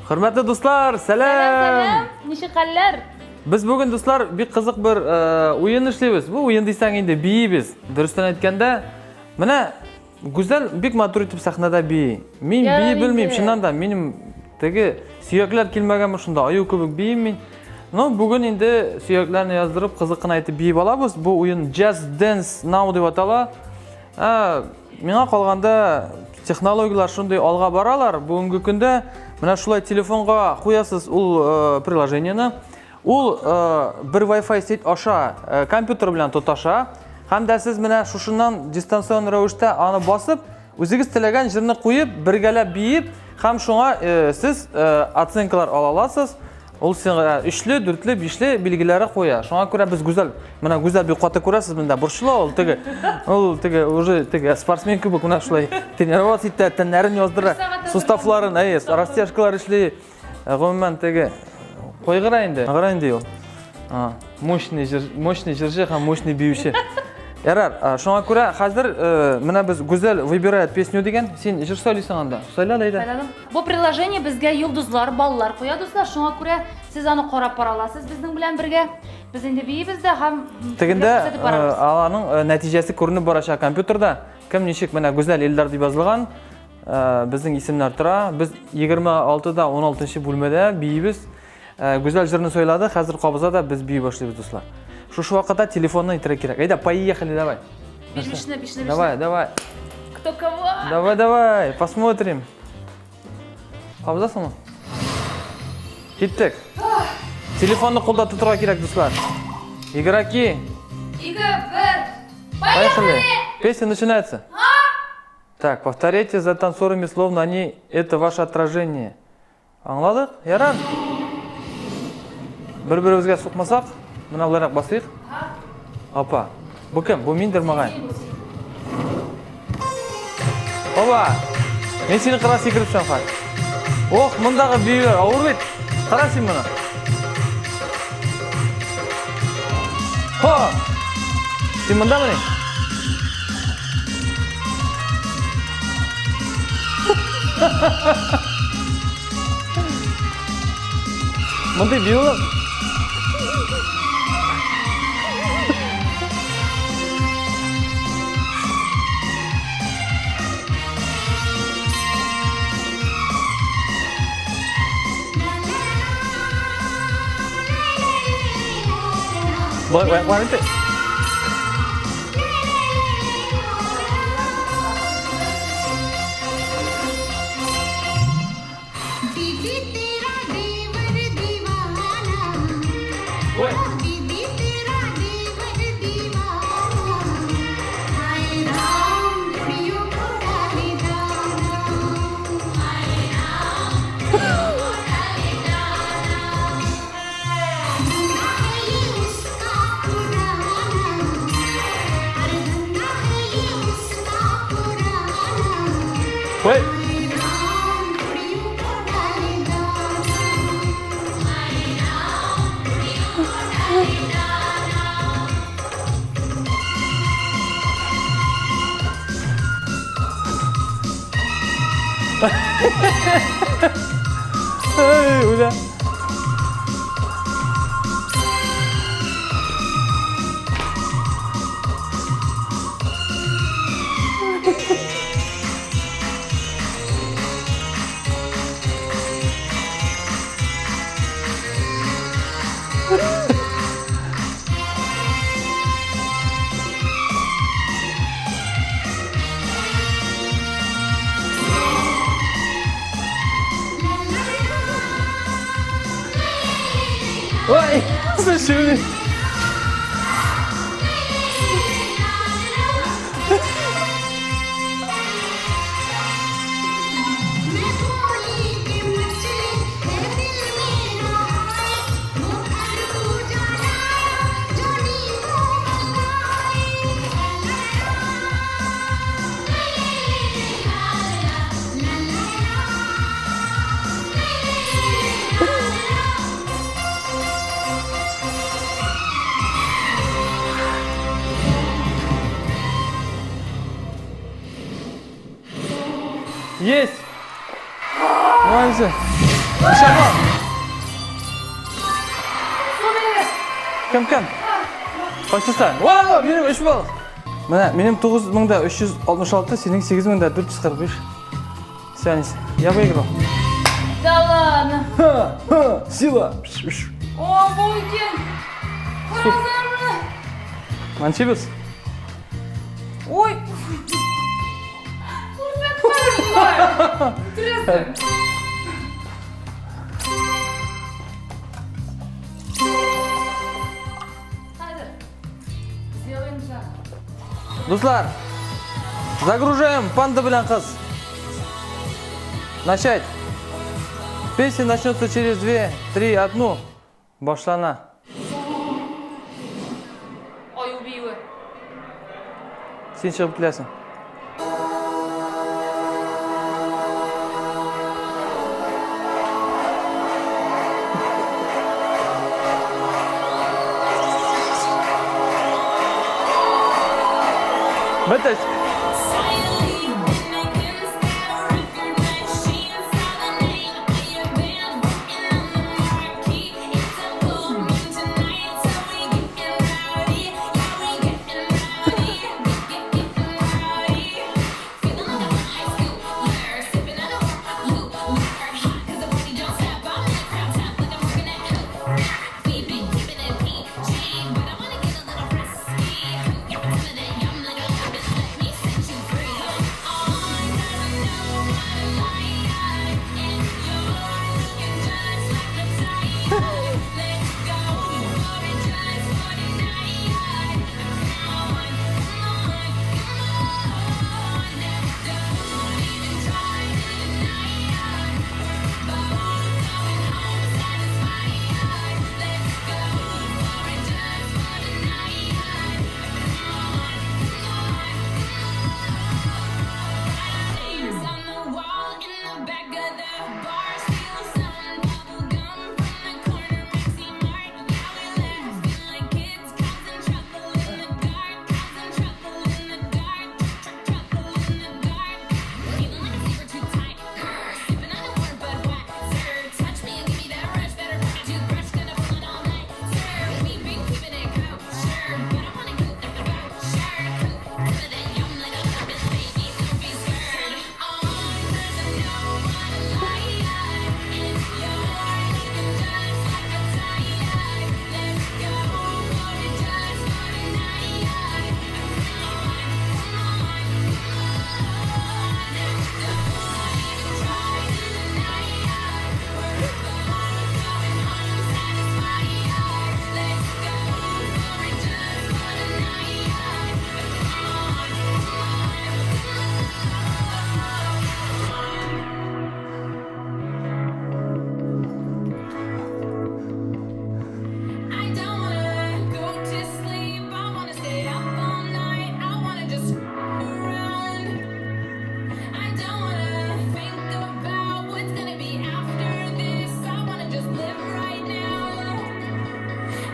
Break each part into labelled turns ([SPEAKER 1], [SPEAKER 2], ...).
[SPEAKER 1] Хөрмәтле дуслар, сәлам!
[SPEAKER 2] Сәлам, сәлам! Ничек хәлләр?
[SPEAKER 1] Без бүген, дуслар, бик кызык бер уен эшлибез. Бу уен дисәң инде биибез. Дөрестән әйткәндә, менә Гүзәл бик матур итеп сәхнәдә бии. Мин бии белмим, чыннан да, минем теге сөякләр килмәгәнме шунда, аю кебек биим мин. Но бүген инде сөякләрне яздырып, кызык кына итеп биеп алабыз. Бу уен Just Dance Now дип атала. Миңа калганда технологияләр шундый алга баралар. Бүгенге көндә менә шулай телефонга куясыз ул приложениене. Ул бер Wi-Fi сеть аша компьютер белән тоташа. Һәм дә сез менә шушыннан дистанцион рәвештә аны басып, үзегез теләгән җырны куеп, бергәләп биеп, һәм шуңа сез оценкалар ала аласыз. Ул сиңа өчле, дүртле, бишле билгеләре куя. Шуңа күрә без Гүзәл, менә Гүзәл бик каты күрәсез монда, борчыла ул теге. Ул теге уже теге спортсмен кебек менә шулай тренироваться итә, тәннәрен яздыра, суставларын, әйе, растяжкалар эшли. Гомумән теге кайгыра инде. Кайгыра инде ул. Мощный җыр, мощный җырчы һәм мощный биюче. Ярар, шуңа күрә хәзер менә без Гүзәл выбирает песню дигән, син җыр сайлыйсың анда. Сайла әйдә.
[SPEAKER 2] Сайладым. Бу приложение безгә йолдызлар, баллар куя, дуслар. Шуңа күрә сез аны карап бара аласыз безнең белән бергә. Без инде биибез дә һәм
[SPEAKER 1] Тегендә аларның нәтиҗәсе күренеп барачак компьютерда. Кем ничек, менә Гүзәл Илдар дип язылган. Безнең исемнәр тора. Без 26-да 16 бүлмәдә биибез. Гүзәл җырны сайлады, хәзер кабыза да без бии башлыйбыз, дуслар. Шушы вакытта телефонны итәргә кирәк. Әйдә, поехали, давай.
[SPEAKER 2] Бишне, бишне, бишне.
[SPEAKER 1] Давай, давай.
[SPEAKER 2] Кто кого?
[SPEAKER 1] Давай, давай, посмотрим. Кабызасыңмы? Киттек. Телефонны кулда тотырга кирәк, дуслар. Игроки.
[SPEAKER 2] Ике, бер.
[SPEAKER 1] Поехали. Песня начинается. Так, повторяйте за танцорами, словно они это ваше отражение. Аңладык? Ярар. Бер-беребезгә сукмасак, менә болайрак басыйк. Опа. Бу кем? Бу миндер магай. Опа! Мин сине кыра сикереп төшәм хәзер. Ох, мондагы биюләр авыр бит. Кара син моны. Хо! Син мондамыни? Мондый биолог. Болай аяклар итеп. Ой. Ой. Эй, үлә. Ой, слушай, Есть! Молодцы! Ничә балл?
[SPEAKER 2] Су бирегез.
[SPEAKER 1] Кем кем? Кайсысы? Вау, минем 3 балл. Менә минем 9366, синең 8445. Сәнис, я выиграл.
[SPEAKER 2] Да ладно.
[SPEAKER 1] Ха, ха, сила.
[SPEAKER 2] О, бу икән. Карагызлар.
[SPEAKER 1] Манчибез?
[SPEAKER 2] Ой. Күрсәтмәгез. Интересно. Хәзер. Сделаем за.
[SPEAKER 1] Дуслар, загружаем панда белән кыз. Начать. Песня начнется через 2, 3, 1. Башлана.
[SPEAKER 2] Аю биюе.
[SPEAKER 1] Син чыгып киләсең. Бетәч.
[SPEAKER 3] I don't wanna go to sleep. I wanna stay up all night. I wanna just around. I don't wanna think about what's gonna be after this. I wanna just live right now.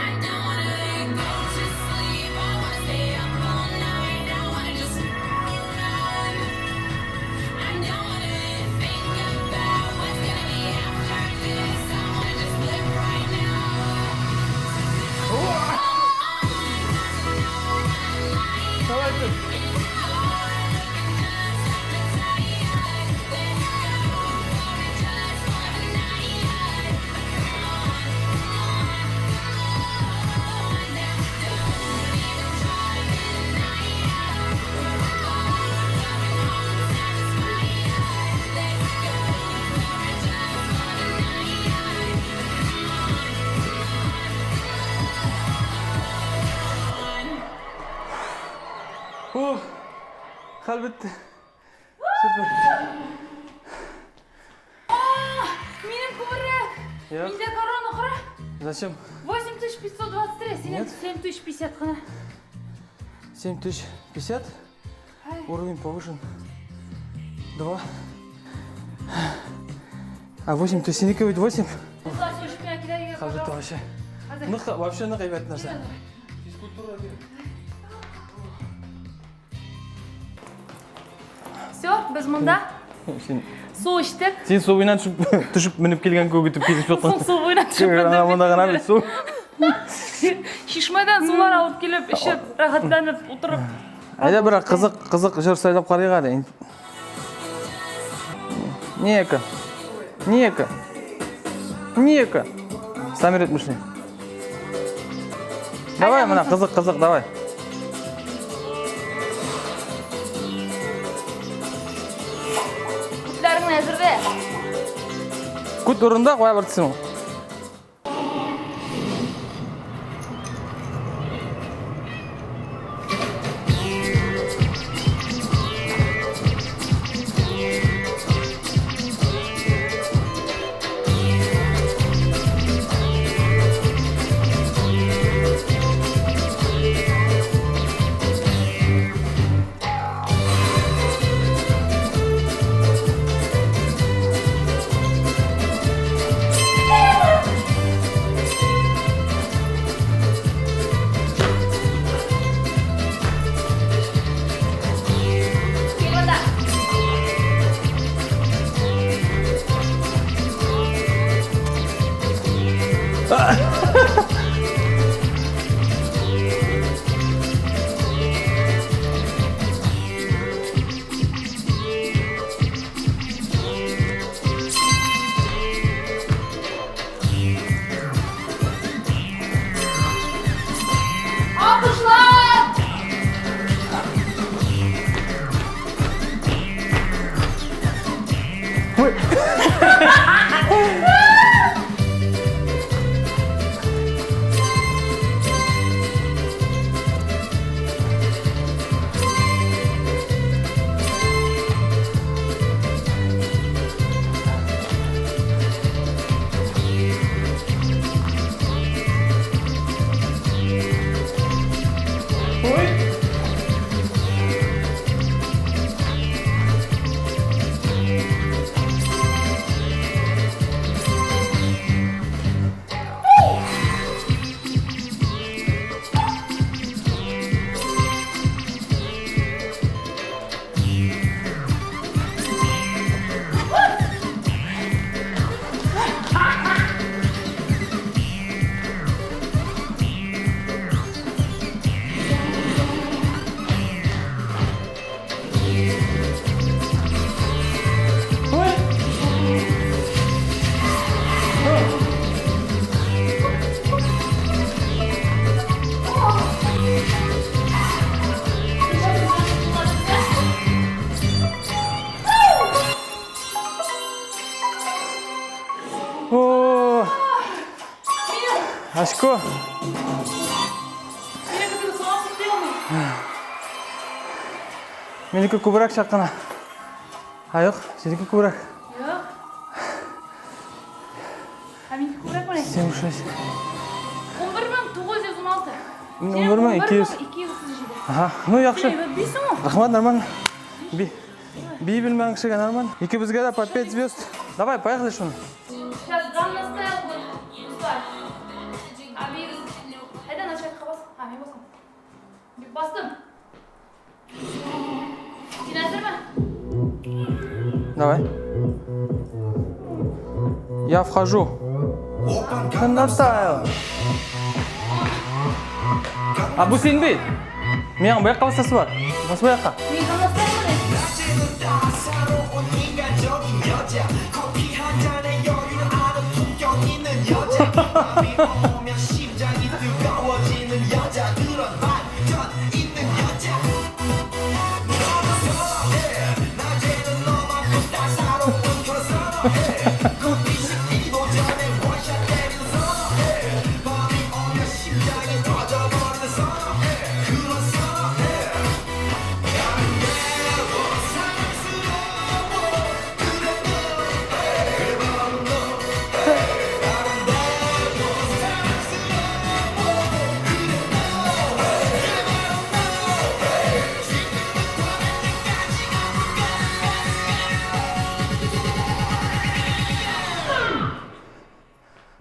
[SPEAKER 3] I don't wanna go to sleep. I wanna stay up all night. I wanna just around. I don't wanna think about what's gonna be after this. I wanna just live right now.
[SPEAKER 1] Давай ты. Ух, хәл бетте. Супер.
[SPEAKER 2] Минем күбрәк.
[SPEAKER 1] Юк.
[SPEAKER 2] Миндә корона кара.
[SPEAKER 1] Зачем?
[SPEAKER 2] 8523, синең
[SPEAKER 1] Нет.
[SPEAKER 2] 7050 кына.
[SPEAKER 1] 7050.
[SPEAKER 2] Ай.
[SPEAKER 1] Уровень повышен. 2. А 8, то синеке бит 8.
[SPEAKER 2] Дуслар, су эчеп кенә килә,
[SPEAKER 1] Хәл бетте вообще.
[SPEAKER 2] Хәзер.
[SPEAKER 1] Нык, вообще нык әйбәт нәрсә.
[SPEAKER 2] Все, без монда.
[SPEAKER 1] Син
[SPEAKER 2] Су эчтек.
[SPEAKER 1] Син су буена төшеп, төшеп менеп килгән кебек итеп килеп чыктың.
[SPEAKER 2] Соң су буена төшеп
[SPEAKER 1] Менә монда гына бит су.
[SPEAKER 2] Чишмәдән сулар алып килеп, эчеп, рәхәтләнеп утырып.
[SPEAKER 1] Әйдә бер кызык, кызык җыр сайлап карыйк әле. Нека. Нека. Нека. Самир әйтмешли. Давай, менә кызык, кызык, давай.
[SPEAKER 2] Күтләреңне әзерлә.
[SPEAKER 1] Күт урында куя бер төсең.
[SPEAKER 2] Кил монда. Алкышлар!
[SPEAKER 1] О! Очко. Минеке күбрәк чак кына. А юк, синеке күбрәк.
[SPEAKER 2] Юк. Ә минеке күбрәк менә.
[SPEAKER 1] 7, 6.
[SPEAKER 2] 11916.
[SPEAKER 1] 11200.
[SPEAKER 2] 237.
[SPEAKER 1] Ага, ну яхшы.
[SPEAKER 2] Бисең ул.
[SPEAKER 1] Рәхмәт, нормально. Би, би белмәгән кешегә нормально. Икебезгә дә по 5 звезд. Давай, поехали шуны.
[SPEAKER 2] Сейчас Gangnam Style будет. Дуслар. А биегез. Әйдә начальникка бас. А, мин басам. Бастым. Син әзерме?
[SPEAKER 1] Давай. Я вхожу. Gangnam Style. А бу син бит. Миңа бу якка басасы бар. Бас бу якка.
[SPEAKER 2] Мин Gangnam Style белән.
[SPEAKER 4] 따사로운 인간적인 여자 커피 한 잔에 여유를 아는 품격 있는 여자 밤이 오면 심장이 뜨거워지는 여자 그런 반전 있는 여자 너도 선어해 낮에는 너만큼 따사로운 그런 선어해 커피 식기도 전에 원샷 때리는 선어해 밤이 오면 심장이 터져버리는 선어해 그런 선어해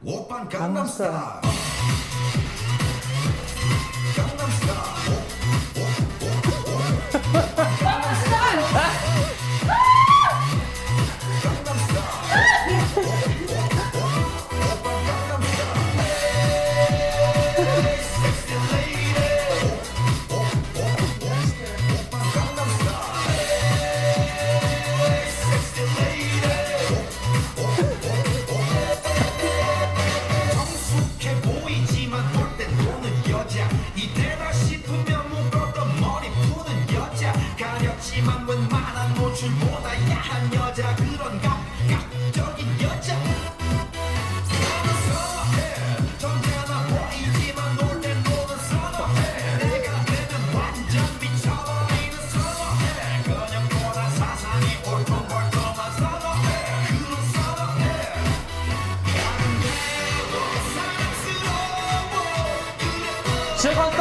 [SPEAKER 4] 오빤 강남스타일 강남스타일
[SPEAKER 2] Gangnam Style.
[SPEAKER 4] 노출보다 야한 여자 그런 감각적인 여자 나는 선어해 점잖아 보이지만 놀 땐 노는 선어해 내가 되면 완전 미쳐버리는 선어해 그녀보다 사상이 울퉁불퉁한 선어해 그런 선어해 아름다워 사랑스러워
[SPEAKER 1] Чык арттан.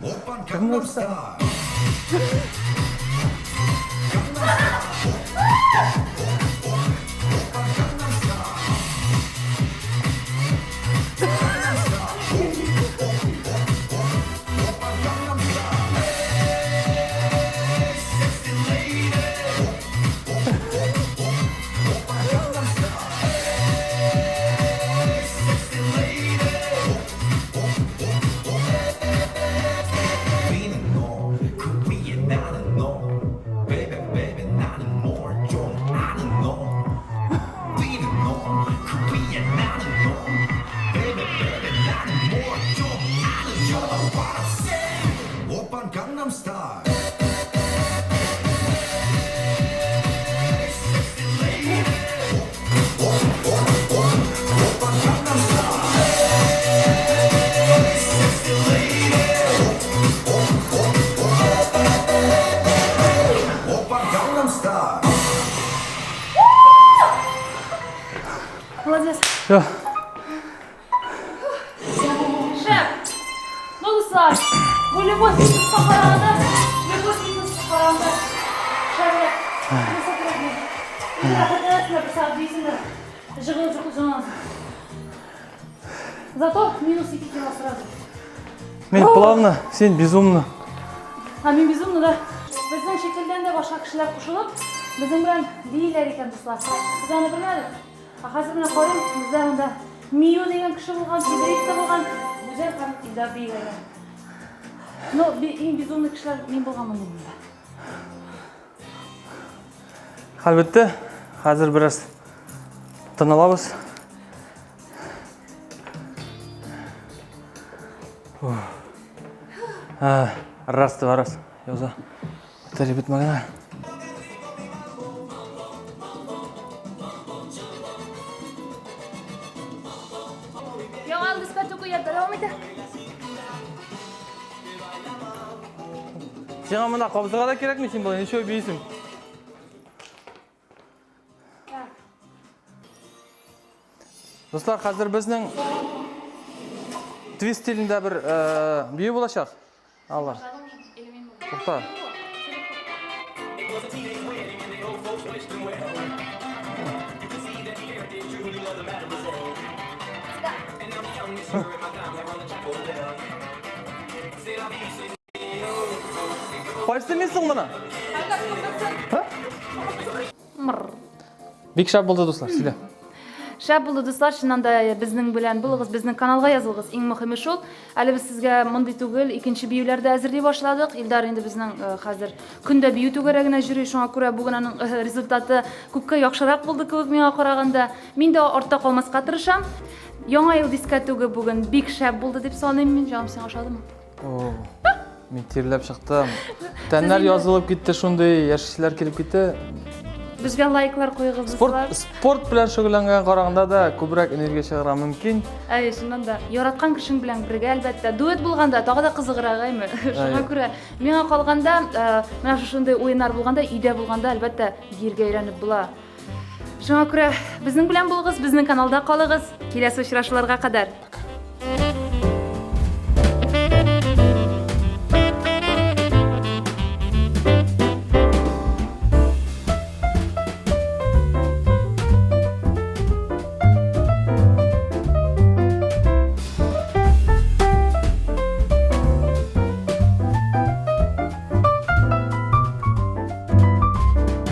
[SPEAKER 4] 오빤 강남스타일 위는 너그 위에 나는 너 baby baby 나는 뭘 좀 아는 너 위는 너그 위에 나는 너 baby baby 나는 뭘 좀 아는 You know what I'm saying 오빤 강남스타일 오빤 강남스타일
[SPEAKER 2] Молодец.
[SPEAKER 1] Всё.
[SPEAKER 2] Шәп. Ну, дуслар, бу любой фитнеска караганда, любой фитнеска караганда шәбрәк. Нәрсә кирәк бит. Инде рәхәтләнәсеңдер, бер сәгать биисеңдер. Жыгылып жыгылып җанасың. Зато минус 2 кило сразу.
[SPEAKER 1] Мин плавно, син безумно.
[SPEAKER 2] А мин безумно да. Безнең шикелдән дә башка кешеләр кушылып, безнең белән бииләр икән, дуслар. Без аны белмәдек. Ә хәзер менә карыйм, бездә монда Мию дигән кеше булган, Федерик та булган, Гүзәл һәм Илдар бииләгән. Ну, иң безумный кешеләр мин булганмын инде монда.
[SPEAKER 1] Хәл бетте. Хәзер бераз тын алабыз. Раз, два, раз. Яза. Бетәре бетмәгән.
[SPEAKER 2] Яңа дискотека дәвам итә.
[SPEAKER 1] Сиңа монда кабызырга да кирәкми, син болай ничего бийсең. Дуслар, хәзер безнең твист стилендә бер бию булачак. Алла. Тукта. Кайсы мисың моны? Бик шәп булды, дуслар, сөйлә.
[SPEAKER 2] Шәп булды, дуслар, чыннан да безнең белән булыгыз, безнең каналга язылыгыз. Иң мөһиме шул. Әле без сезгә мондый түгел, икенче биюләр дә әзерли башладык. Илдар инде безнең хәзер көндә бию түгәрәгенә йөри, шуңа күрә бүген аның результаты күпкә яхшырак булды кебек миңа караганда. Мин дә артта калмаска тырышам. Яңа ел дискотегы бүген бик шәп булды дип саныйм мин. Җаным, сиңа ошадымы?
[SPEAKER 1] О, мин тирләп чыктым. Тәннәр язылып китте шундый, яшьләр килеп китте.
[SPEAKER 2] Безгә лайклар куегыз,
[SPEAKER 1] Спорт,
[SPEAKER 2] дуслар.
[SPEAKER 1] спорт белән шөгыльләнгән караганда да күбрәк энергия чыгарга мөмкин.
[SPEAKER 2] Әй, чыннан да, яраткан кешең белән бергә, әлбәттә, дуэт булганда тагы да кызыграк, әйме? Шуңа күрә миңа калганда, менә шушындый уеннар булганда, өйдә булганда, әлбәттә, биергә өйрәнеп була. Шуңа күрә безнең белән булыгыз, безнең каналда калыгыз. Киләсе очрашуларга кадәр.